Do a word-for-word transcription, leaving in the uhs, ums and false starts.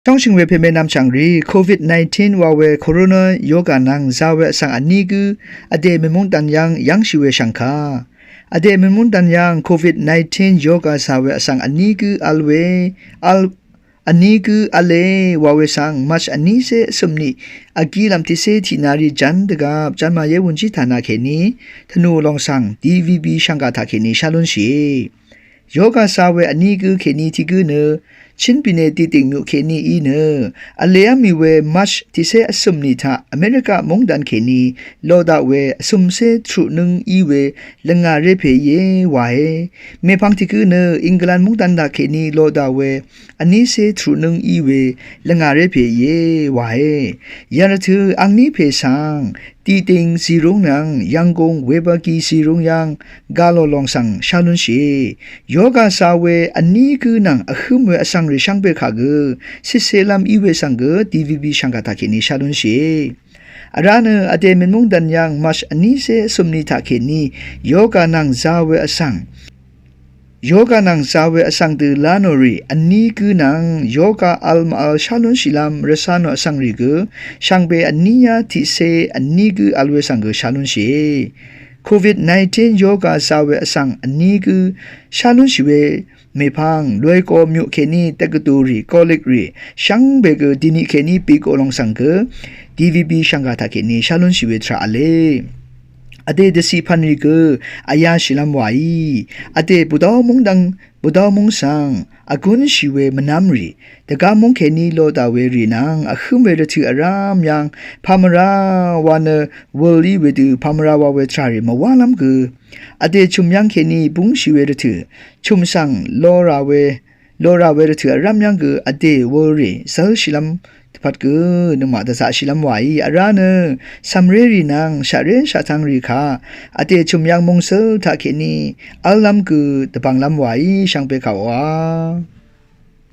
Tongshø̀ng we pème nvmchàngrì, covid nineteen wa we corona yoga nvng za we vsvng vní gǿ vdè mø̀múng dvn yv́ng yv́ngshì we shv̀ngkà. Vdè mø̀múng dvn yv́ng covid nineteen yoga za we vsvng vní gǿ vl we, vl, vní gǿ vle wa we svng March vnícé vsø̀mni vgilv̀m tiqcé tiqnarì ján dvgvp janmayé wunjí tana kèní tvnù lòng svng D V B shv̀ngkà taq kèní shá lúnshìe. Yoga za we vní gǿ kèní tiq gǿ nø Chin bìne Tiqdìng myuq kèní í nø vlev́m mì we March tiqcé vsø̀mni taq America mungdan kèní lodaq we vsø̀mcé truqnǿng í we lvngà ré pè íe wae. Mèpvng tiq gǿ nø England mungdan taq kèní lodaq we vnícé truqnǿng í we lvngà ré pè íe wae. Yv̀ng rvtø̄ angní pè svng Tiqdìng zìrúng nvng Yv̀nggùng webvgi zìrúng yv́ng galo lòng svng shá lúnshìe. Yoga za we vní gǿ nvng vhǿm we vsvng rì shvngbe kà gø citcelv́m í we svng gø D V B shv̀ngkà taq kèní shá lúnshìe. Vrá nø vdè mø̀múng dvn yv́ng March vnícé vsø̀mni taq kèní yoga nvng za we vsvng Yoga nvng za we vsvng dø lá nò rì vní gǿ nvng yoga vl mv-vl shá lúnshìlv́m rvcā nò vsvng rì gø shvngbe vní yá tiqcé vní gǿ vl we svng gø shá lúnshìe. Covid nineteen yoga za we vsvng vní gǿ shá lúnshì we mèpvng Loiko myuq kèní dvgvdù rì, kolik rì shvngbe gø dìniq kèní bìko lòng svng gø D V B shv̀ngkà taq kèní shá lúnshì we tvrà vle. Vdè dvciq pv̀n rì gø vyáshìlv́m wàí. Vdè Bvdawmúng dvng Bvdawmúng svng vgúnshì we mvnv́m rì, dvgá múng kèní lodaq we rì nvng vhǿm we rvtø̄ vrv́m yv́ng pamvrá wa nø wøl í wedø pamvrá wa we tvrà rì mvwálv́m gø vdè chø̀m yv́ng kèní búngshì we rvtø̄ chø̀m svng lora we lora we rvtø̄ vrv́m yv́ng gø vdè wøl rì zǿlshìlv́m dvpvt gø nøngmaq dvzaqshìlv́m wàí. Vrá nø cv̀mré rì nvng shaqré shaqtvng rì kaq vdè chø̀m yv́ng mungsǿl taq kèní v́llv́m gø dvbvnglv́m wàí shvngbe kàòa.